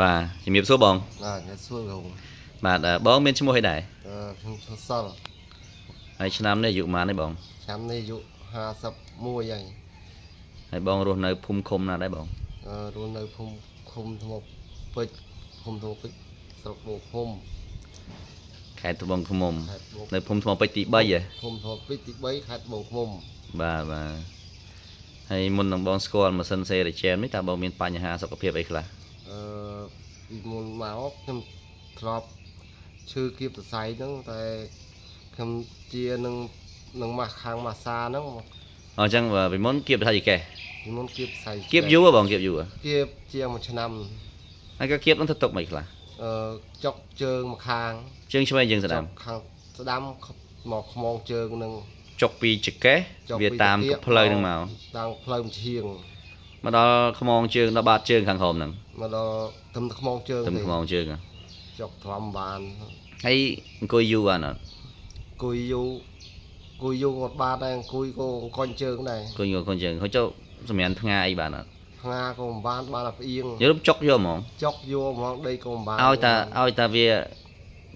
បាទជំរាបសួរបង បាទជំរាបសួរគ្រូ បាទបងមានឈ្មោះអីដែរ ខ្ញុំឈ្មោះសិល ហើយឆ្នាំនេះអាយុប៉ុន្មានទេបង ឆ្នាំនេះអាយុ51ហើយ ហើយបងរស់នៅភូមិឃុំណាដែរបង រស់នៅភូមិឃុំថ្មពេជ្រឃុំថ្មពេជ្រស្រុកបូកឃុំ ខេត្តត្បូងឃ្មុំ ខេត្តត្បូង នៅភូមិថ្មពេជ្រទី3ហ៎ ភូមិថ្មពេជ្រទី3ខេត្តត្បូងឃ្មុំ បាទបាទហើយមុននឹងបងស្គាល់ម៉ាស៊ីន Ceragem នេះតើបងមានបញ្ហាសុខភាពអីខ្លះ អឺពីមុនមកខ្ញុំធ្លាប់ឈឺគៀបសរសៃហ្នឹងតែខ្ញុំជានឹងនឹងម៉ាស់ខាងម៉ាសាហ្នឹង អញ្ចឹងពីមុនគៀបថាយីកេះ ពីមុនគៀបសរសៃ គៀបយូរហ៎បងគៀបយូរហ៎ គៀបជាងមួយឆ្នាំ ហើយក៏គៀបនឹងទៅទុកមិនខ្លះ អឺចុកជើងម្ខាង ជើងឆ្វេងជើងស្ដាំ ចុកខាងស្ដាំមកខ្មងជើងនឹង ចុកពីចកេះ ចុក វាតាម ពីត្រចៀក ផ្លូវនឹងមក តាមផ្លូវមឈៀង មកដល់ខ្មងជើងដល់បាតជើងខាងក្រោមហ្នឹង មកដល់ទឹមខ្មងជើង ទៅខ្មងជើងហ៎ ចុកទ្រាំបាន ហើយអង្គុយយូរបានអត់ អង្គុយយូរអង្គុយយូរគាត់បានដែរអង្គុយក៏អង្គុញជើងដែរ អង្គុយអង្គុយជើងហើយចូលសម្រាប់ថ្ងៃអីបានអត់ ផ្ងាក៏មិនបានបានតែផ្អៀង យល់ចុកយកហ្មង ចុកយកហ្មងដីក៏មិនបាន ឲ្យតាឲ្យតាវា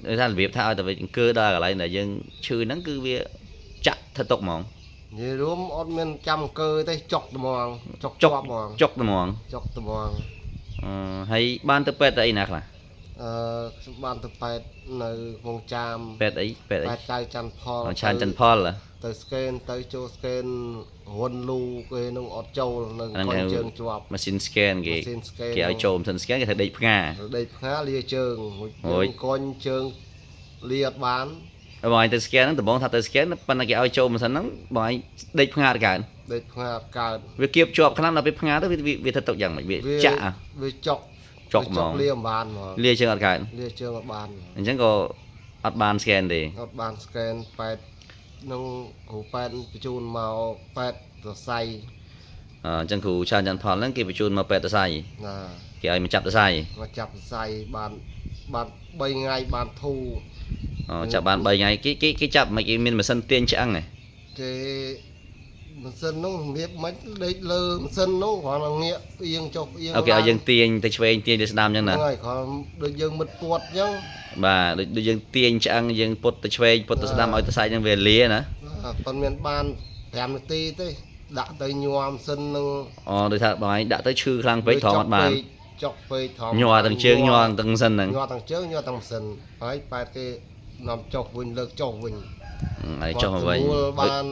ដូចថារបៀបថាឲ្យតាវាអង្គើដល់កន្លែងដែលយើងឈឺហ្នឹងគឺវាចាក់ធ្វើទុកហ្មង និយាយរួមអត់មានចាំអង្គើទេចុកត្មងចុក ចុក ជាប់ហ្មង ចុកហ្មង ចុកត្មង អឺហើយបានទៅពេទ្យទៅអីណាខ្លះ អឺខ្ញុំបានទៅប៉ែតនៅកំពង់ចាម ពេទ្យអីពេទ្យអី ប៉ែតចៅច័ន្ទផល ឆានច័ន្ទផលហ៎ ទៅស្កេនទៅចូលស្កេនរុនលូគេនឹងអត់ចូលនឹង អាហ្នឹង កុញជើងជាប់ ម៉ាស៊ីន scan គេ ម៉ាស៊ីន scan គេឲ្យចូលម៉ាស៊ីន scan គេថាដេកផ្ងា ដីផ្ងាលាជើង អូយ កុញជើងលាអត់បាន បងឯងទៅ scan ហ្នឹងដំបូងថាទៅ scan ប៉ុន្តែគេឲ្យចូលម៉ាស៊ីនហ្នឹងបងឯងដេកផ្ងាអត់កើត ដីផ្ងាអត់កើត វាគៀបជាប់ខ្លាំងដល់ពេលផ្ងាទៅវាវាធ្វើទុកយ៉ាងម៉េចវាចាក់ហ៎ វាចុក ចុកហ្មង លាមិនបានហ្មង លាជើងអត់កើត លាជើងអត់បាន អញ្ចឹងក៏អត់បាន scan ទេ អត់បានស្កេនប៉ែតនឹងគ្រូប៉ែតបញ្ជូនមកប៉ែតសរសៃ អញ្ចឹងគ្រូឆានច័ន្ទផលហ្នឹងគេបញ្ជូនមកពេទ្យសរសៃ ណា គេឲ្យមកចាប់សរសៃ មកចាប់សរសៃបានបាន3ថ្ងៃបានធូរ អូចាប់បាន3ថ្ងៃគេគេគេចាប់មិនគេមានម៉ាស៊ីនទាញឆ្អឹងហ៎ គេម៉ាស៊ីននោះរបៀបមិនដេកលើម៉ាស៊ីននោះគ្រាន់តែងាកផ្អៀងចុះផ្អៀង អូគេឲ្យយើងទាញទៅឆ្វេងទាញទៅស្ដាំអញ្ចឹងណា ហ្នឹងហើយគ្រាន់ដូចយើងមិត្តពួតអញ្ចឹង បាទដូចដូចយើងទាញឆ្អឹងយើងពុតទៅឆ្វេងពុតទៅស្ដាំឲ្យសរសៃហ្នឹងវាលាណា អាប៉ុន្មានបាន5នាទីទេដាក់ទៅញោមសិននឹង អូដូចថាបងឯងដាក់ទៅឈឺខ្លាំងពេកត្រង់អត់បាន ចុកពេកថង ញ័រទាំងជើងញ័រទាំងសិនហ្នឹង ញ័រទាំងជើងញ័រទាំងសិនហើយប៉ែតគេនាំចុះវិញលើកចុះវិញ ហើយចុះមកវិញ ស្រួលបាន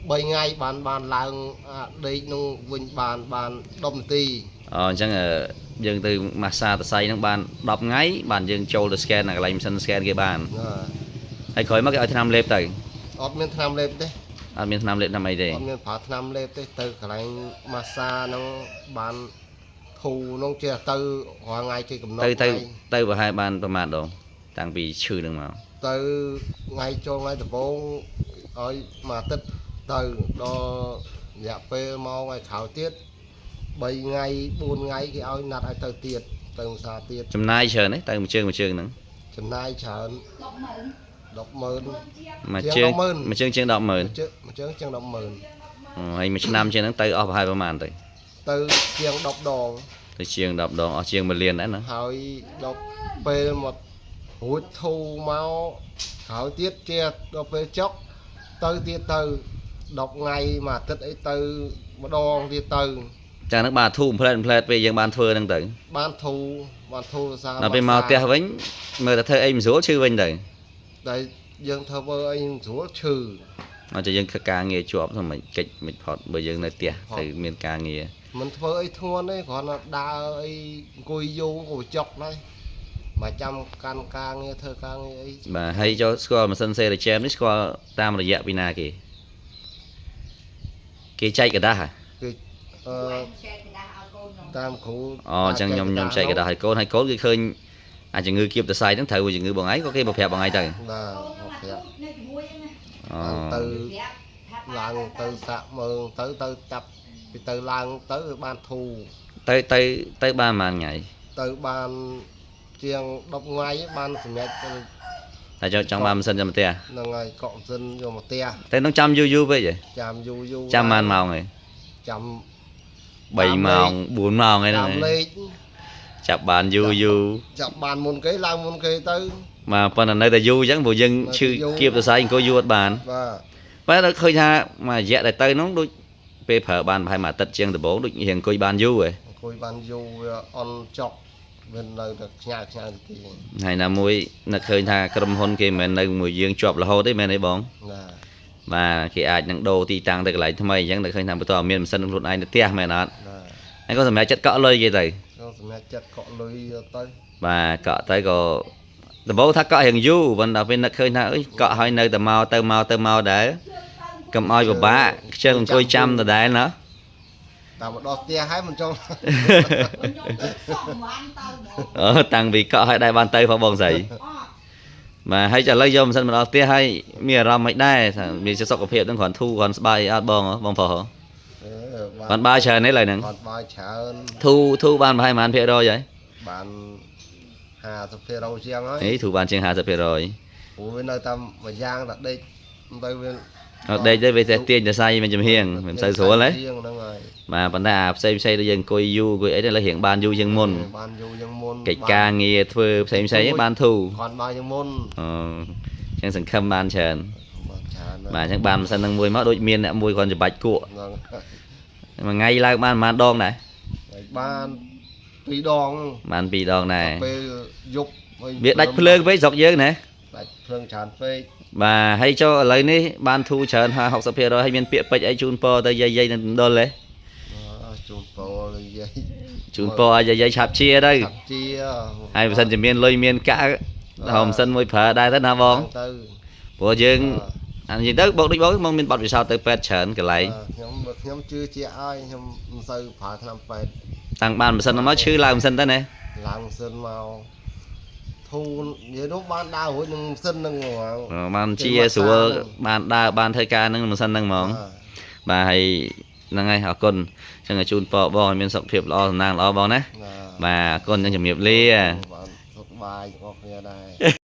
3ថ្ងៃបានបានឡើងអាដេកនោះវិញបានបាន10នាទី អូអញ្ចឹងយើងទៅម៉ាស្សាសរសៃហ្នឹងបាន10ថ្ងៃបានយើងចូលទៅ scan អាកន្លែងម៉ាស៊ីន scan គេបាន ណា ហើយក្រោយមកគេឲ្យថ្នាំលេបទៅ អត់មានថ្នាំលេបទេ អត់មានថ្នាំលេបថ្នាំអីទេ អត់មានប្រើថ្នាំលេបទេទៅកន្លែងម៉ាស្សាហ្នឹងបានធូរនោះចេះទៅរាល់ថ្ងៃគេកំណត់ ទៅទៅ ថ្ងៃ ទៅប្រហែលបានប្រហែលដងតាំងពីឈឺហ្នឹងមក ទៅថ្ងៃចូលថ្ងៃដំបូងឲ្យមួយអាទិត្យទៅដល់រយៈពេលមកថ្ងៃក្រោយទៀត3ថ្ងៃ4ថ្ងៃគេឲ្យណាត់ឲ្យទៅទៀតទៅភាសាទៀត ចំណាយច្រើនទេទៅមួយជើងមួយជើងហ្នឹង ចំណាយច្រើន100,000 មួយជើង ជាង10,000 មួយជើងជាង10,000 ជើងមួយជើងជាង100,000 អូហើយមួយឆ្នាំជាងហ្នឹងទៅអស់ប្រហែលប្រហែលទៅ ទៅជាង10ដង ទៅជាង10ដងអស់ជាង1លានដែរណា ហើយដល់ពេលមករួចធូរមកក្រោយទៀតជាដល់ពេលចុកទៅទៀតទៅ10ថ្ងៃមួយអាទិត្យអីទៅម្ដងទៀតទៅ ចាហ្នឹងបាទធូរផ្លែតផ្លែតពេលយើងបានធ្វើហ្នឹងទៅ បានធូរបានធូរសារ ដល់ពេលមកផ្ទះវិញមើលតែធ្វើអីមិនស្រួលឈឺវិញទៅ តែយើងធ្វើអីមិនស្រួលឈឺ អត់ចេះយើងធ្វើការងារជាប់ហ្នឹងមិនកិច្ចមិនផុតបើយើងនៅផ្ទះទៅមានការងារ មិនធ្វើអីធ្ងន់ទេគ្រាន់តែដើរអីអង្គុយយូរក៏ចុកដែរមកចាំកាន់ការងារធ្វើការងារអី បាទហើយចូលស្គាល់ម៉ាស៊ីន Ceragem នេះស្គាល់តាមរយៈពីណាគេគេចែកกระดาษហ៎ គឺអឺ ចែកกระดาษឲ្យកូនខ្ញុំ តាមគ្រូ អូអញ្ចឹងខ្ញុំខ្ញុំចែកกระดาษឲ្យកូនហើយកូនគេឃើញអាជំងឺគៀបសរសៃហ្នឹងត្រូវជំងឺបងឯងក៏គេមកប្រាប់បងឯងទៅ បាទ កូនខ្ញុំ មកប្រាប់ អាទូចនៅជាមួយហ្នឹងណា អូ ទៅ ប្រាប់ថា ឡើងទៅសាក់មើងទៅទៅចាប់ពីទៅឡើងទៅបានធូរ ទៅទៅទៅបានប៉ុន្មានថ្ងៃ ទៅបានជាង10ថ្ងៃបានសម្រេចទៅ តែចង់បានម៉ាស៊ីនចាំផ្ទះ ហ្នឹងហើយកក់ម៉ាស៊ីនយកមកផ្ទះ តែនឹងចាំយូរយូរពេកហ៎ ចាំយូរយូរ ចាំប៉ុន្មានម៉ោងហ៎ ចាំ 3ម៉ោង4ម៉ោងអីហ្នឹង តាមលេខ ចាប់បានយូរយូរ ចាប់បានមុនគេឡើងមុនគេទៅ បាទប៉ុន្តែនៅតែយូរអញ្ចឹងព្រោះយើងឈឺគៀបសរសៃអង្គុយយូរអត់បាន បាទ បែរដល់ឃើញថាមួយរយៈដែលទៅនោះដូចពេលប្រើបានប្រហែលមួយអាទិត្យជាងដំបូងដូចរៀងអង្គុយបានយូរហ៎ អង្គុយបានយូរវាអន់ចុកវានៅតែខ្ញាល់ខ្ញាល់ទៅទី ហើយណាមួយនឹកឃើញថាក្រុមហ៊ុនគេមិនមែននៅមួយយើងជាប់រហូតទេមែនទេបង ណា បាទគេអាចនឹងដូរទីតាំងទៅកន្លែងថ្មីអញ្ចឹងនឹកឃើញថាបន្តមានម៉ាស៊ីនខ្លួនឯងនៅផ្ទះមែនអត់ ណា ហើយក៏សម្រាប់ចិត្តកក់លុយគេទៅ ក៏សម្រាប់ចិត្តកក់លុយទៅ បាទកក់ទៅក៏ដំបូងថាកក់រៀងយូរប៉ុន្តែពេលនឹកឃើញថាអើយកក់ឲ្យនៅតែមកទៅមកទៅមកដែរកុំឲ្យពិបាកខ្ជិលអង្គុយចាំដដែលណា តាមមកដល់ផ្ទះហើយមិនចង់ ខ្ញុំទៅសោះមួយទៅហ្មង អូតាំងពីកក់ឲ្យដែរបានទៅផងបងស្រី អត់ បាទហើយឥឡូវយកម៉ាស៊ីនមកដល់ផ្ទះហើយមានអារម្មណ៍មិនដែរថាមានសុខភាពហ្នឹងគ្រាន់ធូរគ្រាន់ស្បាយអត់បងហ៎បងប្រុសហ៎ អឺ បានបាយច្រើនទេឡើយហ្នឹង បានបាយច្រើន ធូរធូរបានប្រហែលប៉ុន្មានភាគរយហើយ បាន50%ជាងហើយ អីធូរបានជាង50% ព្រោះវានៅតាមមួយយ៉ាងតែដេកទៅវា អត់ដេកទេវាតែទាញសរសៃមិនចំហៀងមិនសូវស្រួលទេ ជាងហ្នឹងហើយ បាទប៉ុន្តែអាផ្សេងផ្សេងដូចយើងអង្គុយយូរអង្គុយអីទៅឥឡូវរៀងបានយូរជាងមុន បានយូរជាងមុន កិច្ចការងារធ្វើផ្សេងផ្សេងហ្នឹងបានធូរ គាត់បានជាងមុន អូអញ្ចឹងសង្ឃឹមបានច្រើន បានច្រើនណាស់ បាទអញ្ចឹងបានម៉ាស៊ីនហ្នឹងមួយមកដូចមានអ្នកមួយគាត់ច្បាច់គក់ ហ្នឹង មួយថ្ងៃឡើងបានប្រហែលដងដែរ ហើយបានពីរដង បានពីរដងដែរ ពេលយប់ហើយ វាដាច់ភ្លើងពេកស្រុកយើងណា ដាច់ភ្លើងច្រើនពេក បាទហើយចុះឥឡូវនេះបានធូរច្រើន50 60%ហើយមានពាក្យពេចន៍អីជូនពរទៅយាយៗនៅមណ្ឌលទេ អើជូនពរយាយ ជូនពរឲ្យយាយៗឆាប់ជាទៅ ឆាប់ជា ហើយបើសិនជាមានលុយមានកាក់ហៅម៉ាស៊ីនមួយប្រើដែរទៅណាបង ទៅ ព្រោះយើងអានិយាយទៅបងដូចបងមកមានបទពិសោធន៍ទៅពេទ្យច្រើនកន្លែង ខ្ញុំខ្ញុំជឿជាក់ឲ្យខ្ញុំមិនសូវប្រើថ្នាំពេទ្យ តាំងបានម៉ាស៊ីនហ្នឹងមកឈឺឡើងម៉ាស៊ីនទៅណា ឡើងម៉ាស៊ីនមកធូរនិយាយនោះបានដើររួចនឹងម៉ាស៊ីនហ្នឹងហ្មង បានជាស្រួលបានដើរបានធ្វើការហ្នឹងម៉ាស៊ីនហ្នឹងហ្មងបាទហើយហ្នឹងហើយអរគុណអញ្ចឹងឲ្យជូនពរបងឲ្យមានសុខភាពល្អសំណាងល្អបងណា ណា បាទអរគុណអញ្ចឹងជំរាបលា បានសុខបាយទាំងអស់គ្នាដែរ